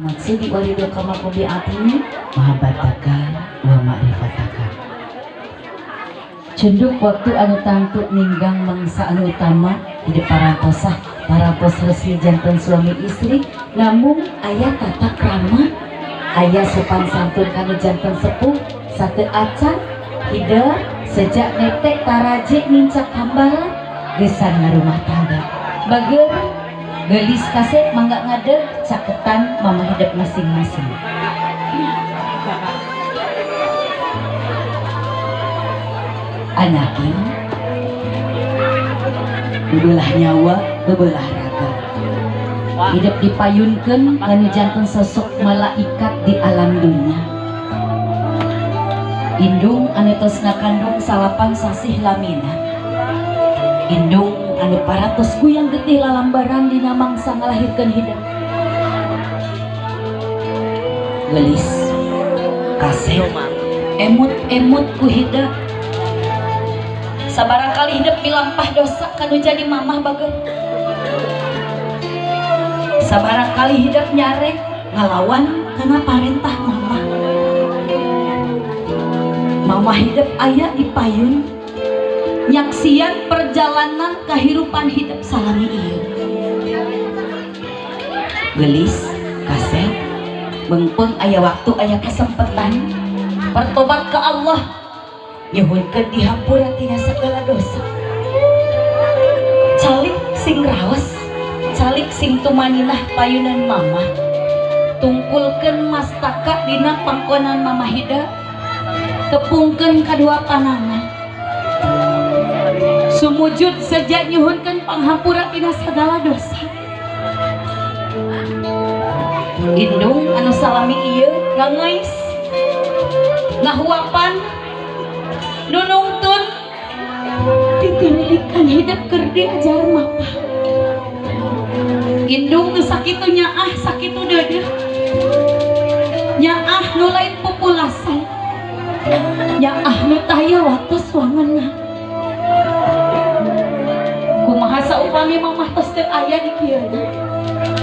Maksudi walido kama kubiatini mahabbataka wa ma'rifataka. Cunduk waktu anu tangtu ninggang mangsa anu utama di parantosah parantos resmi jantan suami istri, namun aya tata krama, aya sopan santun kanu jantan sepuh sate acan hide sejak netek taraje nincak hambalan gesan ngarumah tangga bager gelis kasep mangga ngadeg caketan mama hidup masing-masing. Anakin bebelah nyawa bebelah raga hidup dipayunkeun kanu janten sosok malaikat di alam dunia. Indung anu tos ngakandung salapan sasih lamina, indung anu paratos guyang getih lalambaran dina mangsa ngalahirkeun hidup. Gelis kasep emut-emut ku hidup sabarangkali hidup milampah dosa kanu jadi mamah bager, sabarangkali hidup nyarek ngalawan kana parentah mamah. Mamah hidup aya di payun nyaksian perjalanan kehidupan hidup salami ieu. Gelis kasep mengpeng aya waktu aya kesempatan bertobat ke Allah, nyuhunkeun dihampura tina segala dosa. Calik sing raos, calik sing tumaninah payunan mamah, tungkulkeun mastaka dina pangkonan mamah hida, tepungkeun kadua panangan, sumujud sejak nyuhunkeun panghampura tina segala dosa. Indung anu salami ieu ngangais ngahuapan nunungtun titinilikan hidup keur diajar mapah. Indung nu sakitu nyaah sakitu deudeuh, nyaah nu lain pupulasan, nyaah nu taya wates wangenna. Kumaha saupami mamah tos teu aya di kieu,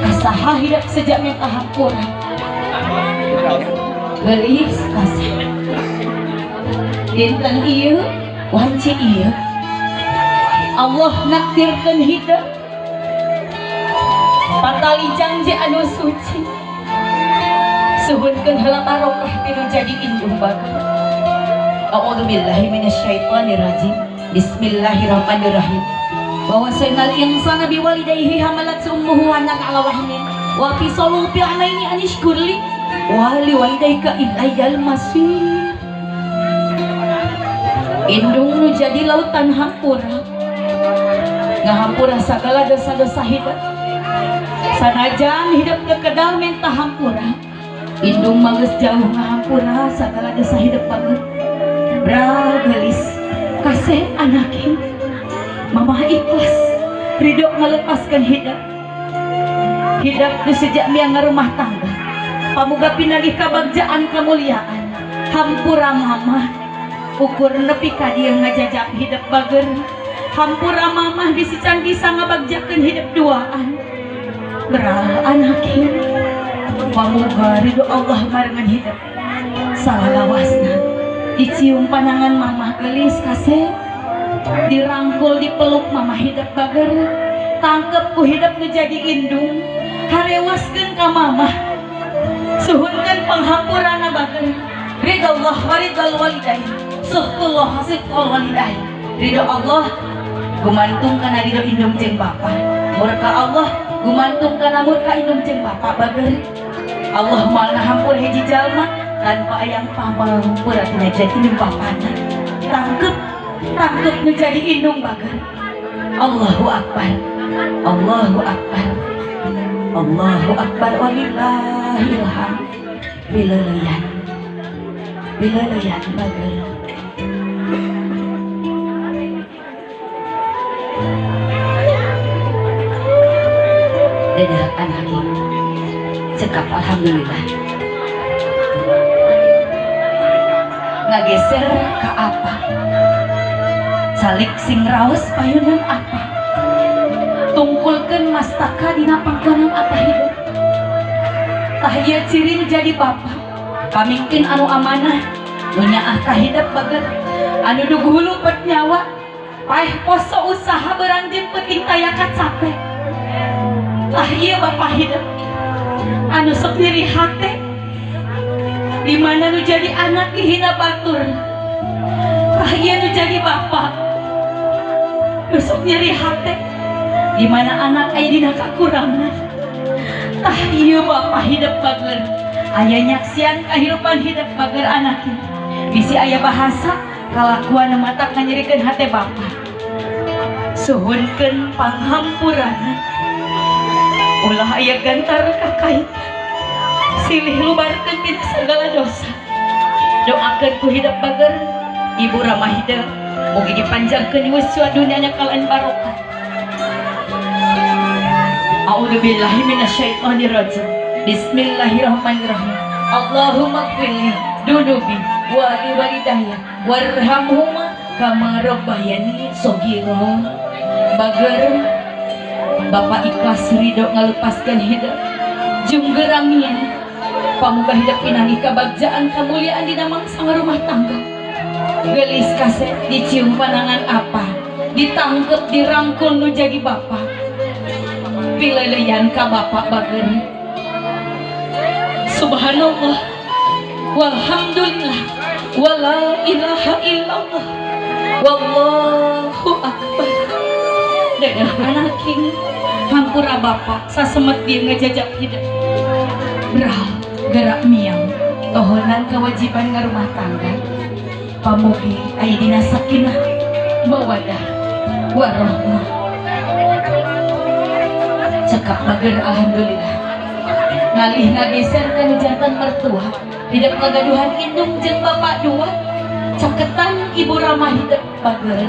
kasaha hidup sejak minta hampura. Gelis kasih dinten ieu wanci ieu Allah nakdirkeun hidup patali janji anu suci, suhunkeun heula barokah tinu jadi indung bager. A'udzubillahi minasyaitonirrajim. Bismillahirrahmanirrahim. Wa wasainal insana biwalidayhi hamalat ummuhu wahanan ala wahnin wa fisaluhu fi amaini an ishkurli wa liwalidayka ilayyal masir. Indung nu jadi lautan hampura, ngahampura segala dosa-dosa hidup. Sanajan hidup teu kedal minta hampura, indung mah geus jauh ngahampura segala dosa hidup banget. Bra gelis kasih anakin mamah ikhlas ridho melepaskan hidup. Hidup nu sejak miang ngarumah tangga pamuga pinagih kabagjaan kemuliaan. Hampura mamah ukur nepi ka dieu ngajajap hidup bager. Hampura mamah bisi can bisa ngabagjakeun hidup duaan. Bra anakin pamuga ridho Allah barengan hidup salalawasna. Dicium panangan mamah gelis kasep, dirangkul dipeluk mamah hidup bager, tangkep ku hidup nu jadi indung, harewaskeun ka mamah, suhunkeun panghampurana bager. Ridho Allah wa ridhal walidain, suhqullah sidqal walidain. Ridho Allah gumantung kana ridho indung jeung bapa, murka Allah gumantung kana murka indung jeung bapa bager. Allah moal ngahampur hiji jalma tanpa ayang pamahampura tina jadi indung bapana. Tangkep tangkep nu jadi indung bager. Allahu akbar, Allahu akbar, Allahu akbar walillahil hamd. Bileuleyan bileuleyan bager. Dadah anak cekap alhamdulillah. Ngageser ka apa, calik sing raos payunan apa, tungkulkeun mastaka dina pangkonan apa hidup. Tah ieu ciri nu jadi bapa pamingkin anu amanah nu nyaah ka hidep bager anu duguhulu pet nyawa paeh poso usaha berang jeung penting taya kacape. Tah ieu bapa hidep anu sok nyeri hate di mana nu jadi anak dihina batur. Tah ieu nu jadi bapa nu sok nyeri hate di mana anak aya dina kakurangan. Tah ieu bapa hidep bager aya nyaksian kahirupan hidep bager anak bisi aya bahasa kalakuan mata nganyerikeun hate bapa. Suhunkeun panghampurana ulah aya gantar kakait silih lubarkeun tina segala dosa. Doakeun ku hidep bager ibu ramah hidep mugi dipanjangkeun yuswa dunyanya kalayan barokah. A'udzubillahi minasyaitonirrajim. Bismillahirrahmanirrahim. Allahumma ighfirli dunubi wa liwalidayya warhamhuma kama rabbayani shaghira. Bager bapak ikhlas ridho ngalepaskeun hidep jeung geramian pamuga hidep pinanggih kabagjaan kamuliaan dina mangsa rumah tangga. Gelis kasep dicium panangan apa ditangkep dirangkul nu jadi bapak pileleyan ka bapak bager. Subhanallah walhamdulillah wala ilaha illallah wallahu akbar. Dadah anaking hampura bapak sasemet dia ngejajak hidup beral gerak miang tohonan kewajiban ngarumah tangga. Pamugi aya dina sakinah mawadah warahmah. Cekap bager alhamdulillah ngalih ngageser ka jantan mertua hidup kagaduhan indung jeung bapak dua caketan ibu ramah hidup bager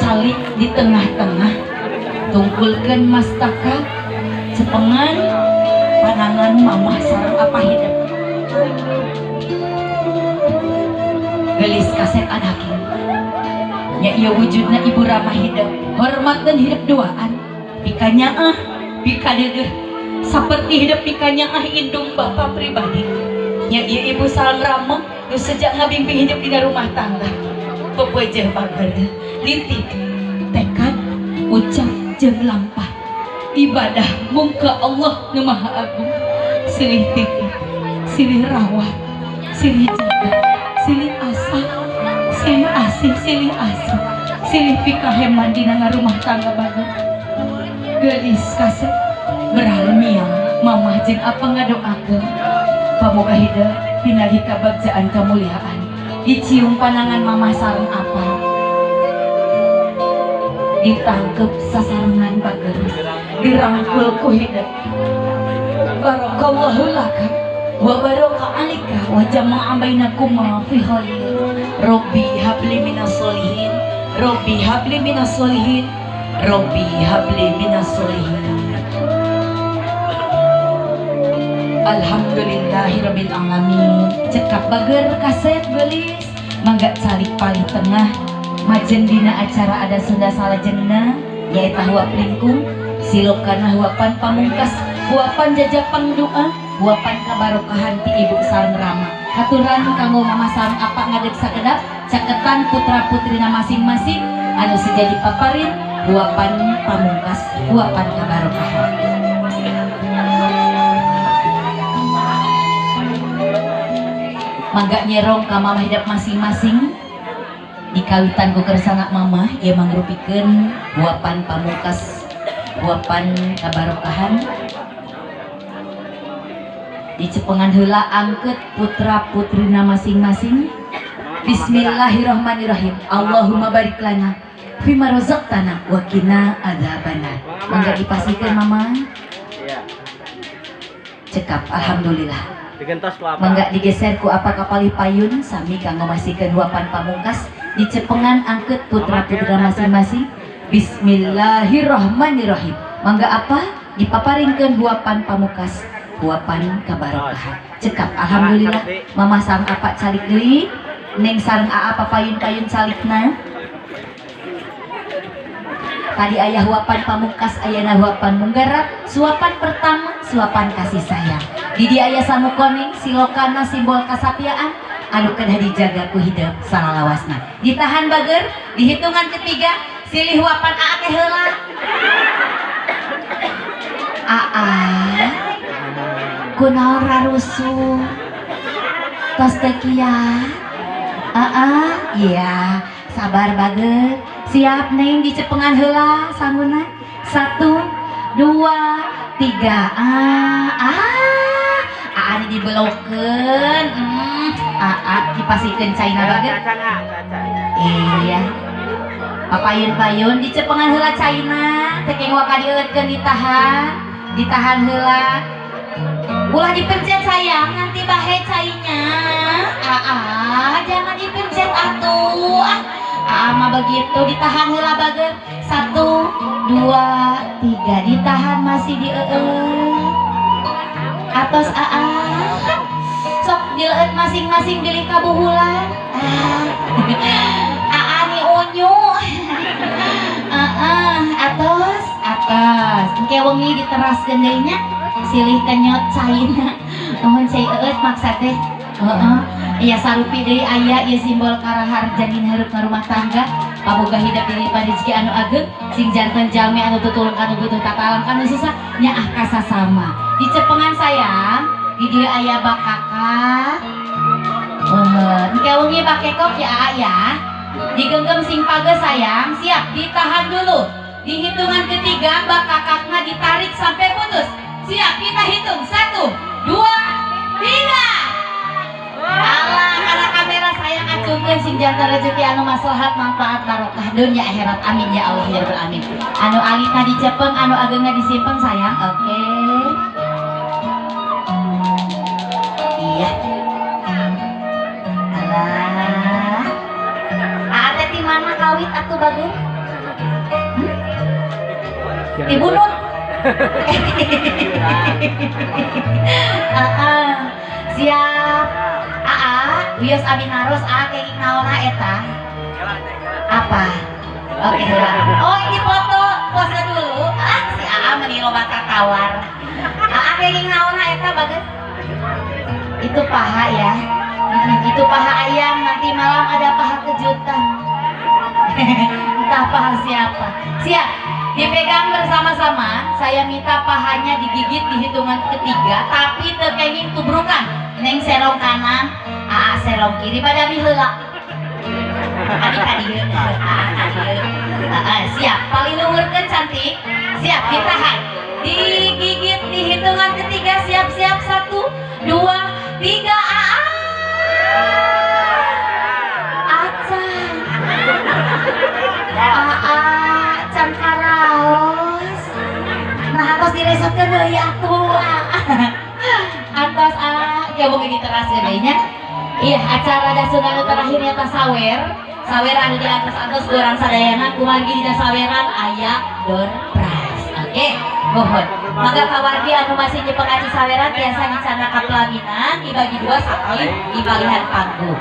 calik di tengah-tengah tungkulkeun mastaka cepengan panangan mamah sareng apa hidup. Gelis kasep anaking nya ieu wujudna ibu ramah hidup hormat dan hidup duaan pikanyaah pikadeudeuh saperti hidup pikanyaah indung bapa pribadi. Nya ieu ibu sareng rama nu sejak ngabimbing hidup dina rumah tangga pepeujeuh bager nitip tekad ucap jeung lampah ibadah mungka Allah nu Maha Agung. Silih titip silih rawat silih jaga silih asah silih asih silih asuh silih pikaheman dina ngarumah tangga bager. Gelis kasep beralmiang mamah jeung apa ngadoakeun pamoga hidep pinagih kabagjaan kamuliaan dicium panangan mamah sareng apa ditangkep sasarengan bager dirangkul ku hidep. Barakallahu laka wa baraka alika wa jama'a bainakuma fi khair. Rabbi habli minas solihin Rabbi habli minas solihin Rabbi habli minas solihin. Alhamdulillahirabbil alamin. Cekap bager kasep gelis mangga calik paling tengah majen dina acara ada Sunda salajengna nyaeta huap lingkung silokana huapan pamungkas huapan jajapang doa huapan kabarokahan ti ibu sareng rama. Haturan kanggo mama sareng apa ngadeg sakedap caketan putra putrina masing-masing anu sejadi paparin huapan pamungkas huapan kabarokahan. Mangga nyerong ka mama hidap masing-masing di kawitan ku kersana mama ieu mangrupikeun huapan pamungkas huapan kabarokahan. Di cepengan heula angkeut putra putrina masing-masing. Bismillahirrahmanirrahim. Allahumma barik lana fima razaqtana wa qina adzabannar. Mangga dipasikeun mama. Cekap alhamdulillah. Mangga digeser ku apa kapalih payun sami kanggo masikeun huapan pamungkas di cepengan angkeut putra putra masing-masing. Bismillahirrahmanirrahim. Mangga apa dipaparingkeun huapan pamungkas huapan kabarokahan. Cekap alhamdulillah mama sareng apa calik deui neng sareng aa papayun-payun calikna. Tadi ayah huapan pamungkas ayana huapan munggarat, suapan pertama suapan kasih sayang. Di dia aya sangu koning silokana simbol kasatiaan anu kedah dijaga ku hidup salalawasna. Ditahan bager di hitungan ketiga silih wapan aa teh heula. Aa kunaon rarusuh tos teu kiat. Aa iya sabar bager. Siap neng dicepengan heula sanguna. 1 2 3. Aa ini dibelokeun. Aa dipasikeun caina bager. Iya. Papayun-payun dicepengan heula caina, teu keng waka dieueutkeun ditahan, ditahan heula. Ulah dipencet sayang, nanti bahe cainya. Aa, jangan dipencet atuh. Aa mah begitu ditahan heula bager. 1 2 3 ditahan masih dieueut. Atos aa. Sok dileueut masing-masing bilih kabuhulan. Aa ni unyu. Aa, atos, atos. Engke wengi diteraskeun deui nya. Silih kenyot caina. Nuhun cai eueut maksa teh. Heeh. Iya sarupi deui aya ieu simbol karaharjan dina hirup rumah tangga. Paboga hidup diri rezeki anu ageng sing janten jalmi anu tutulung kanu butuh tatalang kanu susah nyaah kasasama. Dicepengan sayang, di dieu aya bakaka. Heeh, engke wengi bakekok ya aa ya. Digenggam sing page sayang, siap ditahan dulu. Di hitungan ketiga bakakakna ditarik sampai putus. Siap, kita hitung 1 2 3. Alah, karena kamera sayang acungkeun sing jantan rezeki anu maslahat manfaat barokah dunya akhirat. Amin ya Allah ya rabbal alamin. Anu alitna dicepeng, anu ageungna disimpen sayang. Oke. Iya. Alah. Aa teh ti mana kawit atuh bageun? Ti bunut. Siap. Aa, wios abi naros aa kenging naonna eta? Apa? Oke, oh ini foto, pose dulu. Ah, si aa meni loba tatawar. Aa kenging naonna eta bagus. Itu paha ya. Itu paha ayam, nanti malam ada paha kejutan. Entah paha siapa. Siap. Dipegang bersama-sama, saya minta pahanya digigit di hitungan ketiga, tapi tekenging tubrukan. Neng serong kanan, aa serong kiri, pada abi heula. Abi ka dieu, aa ka dieu. Aa siap, palilungurkeun cantik. Siap, ditahan. Digigit di hitungan ketiga, siap-siap 1 2 3 aa. Acan. Aa can karaos. Nah, atos diresotkeun deui atuh. Atos aa ya boga diteraskeun deui nya. Iya, acara dasuna anu terakhir nya sawer. Saweran di atas-atas urang sadayana kumargi dina saweran aya door prize. Oke, mohon. Maka kawargi anu masih nyepeng aci saweran biasa dicana ka pelaminan dibagi 2 saking dibalihan panggung.